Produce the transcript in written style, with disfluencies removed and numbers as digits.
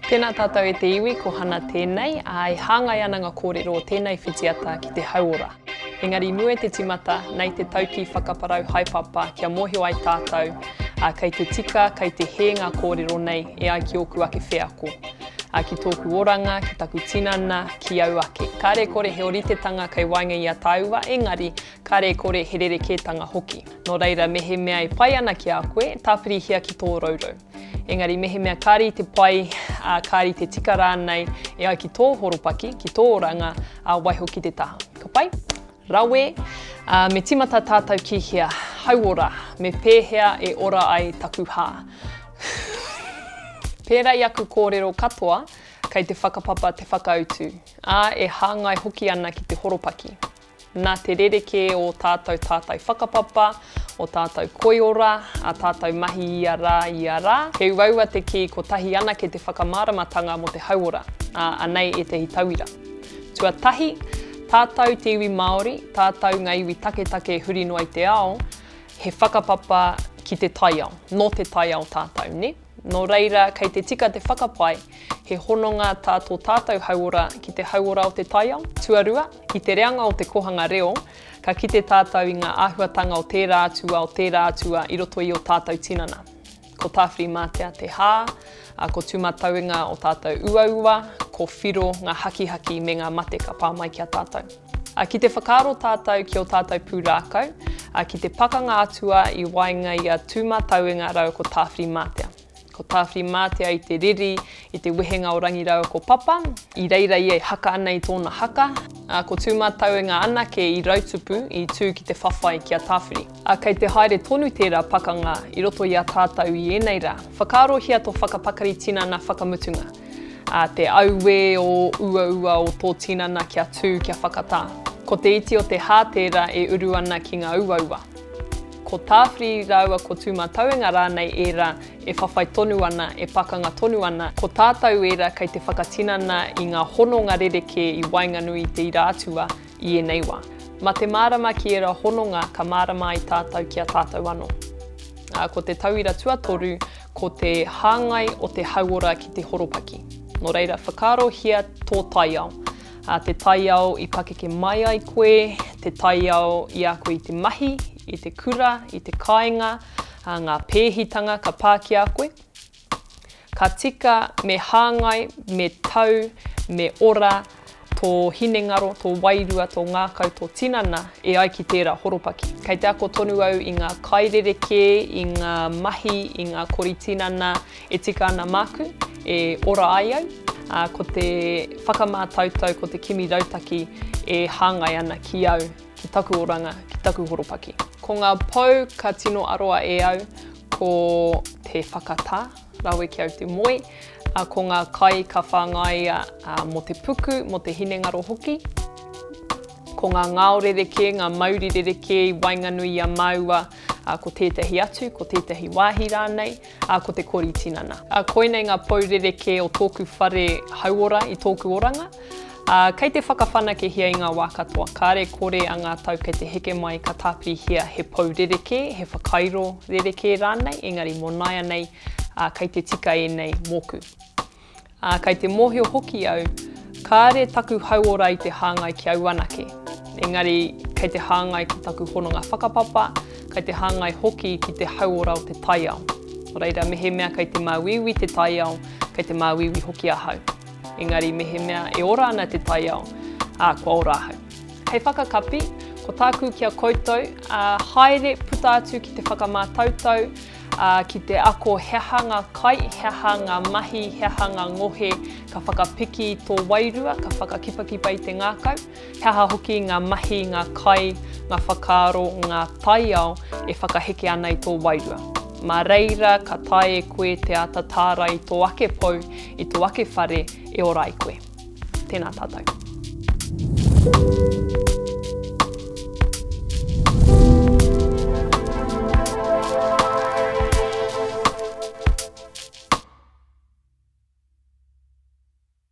Tēnā tātou e te iwi, ko Hana tēnei, ā, e hāngai ana ngā kōrero o tēnei whitiata ki te hauora. Engari i mua i te tīmata, nei te taukī whakaparau haepapa kia mōhio ai tātou, ā, kei te tika, kei te hē ngā kōrero nei e ai ki ōku ake wheako, ā, ki tōku oranga, ki taku tinana, ki au ake. Kāre e kore he oritetanga kei waenga i a tāua, engari, kāre e kore he rerekētanga hoki. Nō reira, mehemea e pai ana ki a koe, tāpirihia ki tō rourou. Engari mehemea kāre i te pai, ā, kāre i te tika rānei e ai ki tō horopaki, ki tō oranga, ā, waiho ki te taha. Ka pai? Rawe! Ā, me tīmata tātou ki hea? Hauora! Me pēhea e ora ai taku hā? Pērā i aku kōrero katoa, kei te whakapapa te whakautu, ā, e hāngai hoki ana ki te horopaki. Nā te rerekē o tātou tātai whakapapa, o tātou koiora, ā tātou mahi ia rā, ia rā, he uaua te kī kotahi anake te whakamāramatanga mō te hauora, ā, anei ētahi tauira. Tuatahi, tātou te iwi Māori, tātou ngā iwi taketake huri noa i te ao, he whakapapa ki te taiao, nō te taiao tātou, nē? Nō reira, kei te tika te whakapae, he hononga tā tō tātou hauora ki te hauora o te taiao. Tuarua, i te reanga o te kōhanga reo, ka kite tātou i ngā āhuatanga o tērā atua, o tērā atua i roto i ō tātou tinana. Ko Tāwhirimātea te hā, ā, ko Tūmatauenga ō tātou uaua, ko Whiro ngā hakihaki me ngā mate ka pā mai ki a tātou. Ā, ki te whakaaro tātou ki ō tātou pūrākau, ā, ki te pakanga atua i waenga i a Tūmatauenga rāua ko Tāwhirimātea. Ko Tāwhirimātea i te riri, i te wehenga o Rangi rāua ko Papa, i reira ia e haka ana i tōna haka, ā, ko Tūmatauenga anake i rautupu, i tū ki te whawhai ki a Tāwhiri. Ā, kei te haere tonu tērā pakanga i roto i a tātou i ēnei rā. Whakaarohia tō whakapakari tinana whakamutunga. Ā, te auē o uaua o tō tinana kia tū, kia whakatā. Ko te iti o te hā tērā e uru ana ki ngā uaua. Ko Tāwhiri rāua ko Tūmatauenga rānei ērā e whawhai tonu ana, e pakanga tonu ana, ko tātou ērā kei te whakatinana i ngā hononga rerekē i waenganui i te ira atua i ēnei wā. Mā te mārama ki ērā hononga ka mārama ai tātou ki a tātou anō. Ā, ko te tauira tuatoru, ko te hāngai o te hauora ki te horopaki. Nō reira, whakaarohia tō taiao. Ā, te taiao i pakeke mai ai koe, te taiao i a koe i te mahi, i te kura, i te kāinga, ā, ngā pēhitanga ka pā ki a koe. Ka tika me hāngai, me tau, me ora tō hinengaro, tō wairua, tō ngākau, tō tinana e ai ki tērā horopaki. Kei te ako tonu au i ngā kai rerekē, i ngā mahi, i ngā kori tinana e tika ana māku, e ora ai au. Ā, ko te whakamātautau, ko te kimi rautaki e hāngai ana ki au, ki taku oranga, ki taku horopaki. Ko ngā pou ka tino aroa e au, ko te whakatā, rawe ki au te moe, ā, ko ngā kai ka whāngaia mō te puku, mō te hinengaro hoki. Ko ngā ngao rerekē, ngā mauri rerekē i waenganui i a māua, ā, ko tētahi atu, ko tētahi wāhi rānei, ā, ko te kori tinana. Ā, koinei ngā pou rerekē o tōku whare hauora i tōku oranga. Ā, kei te whakawhanakehia i ngā wā katoa, kāre kore a ngā tau kei te heke mai ka tāpirihia he pou rerekē, he whakairo rerekē rānei, engari mō nāianei, ā, kei te tika ēnei mōku. Ā, kei te mōhio hoki au, kāre taku hauora i te hāngai ki au anake, engari kei te hāngai ki taku hononga whakapapa, kei te hāngai hoki ki te hauora o te taiao. Nō reira, mehemea kei te māuiui te taiao, kei te māuiui hoki ahau. Engari mehemea e ora ana te taiao, ā, kua ora ahau. Hei whakakapi, ko tāku ki a koutou, ā, haere puta atu ki te whakamātautau, ā, ki te ako he aha ngā kai, he aha ngā mahi, he aha ngā ngohe ka whakapiki i tō wairua, ka whakakipakipa i te ngākau. He aha hoki ngā mahi, ngā kai, ngā whakaaro, ngā taiao e whakaheke ana i tō wairua. Mā reira ka taea e koe te āta tārai i tō ake pou, i tō ake whare e ora ai koe. Tēnā tātou.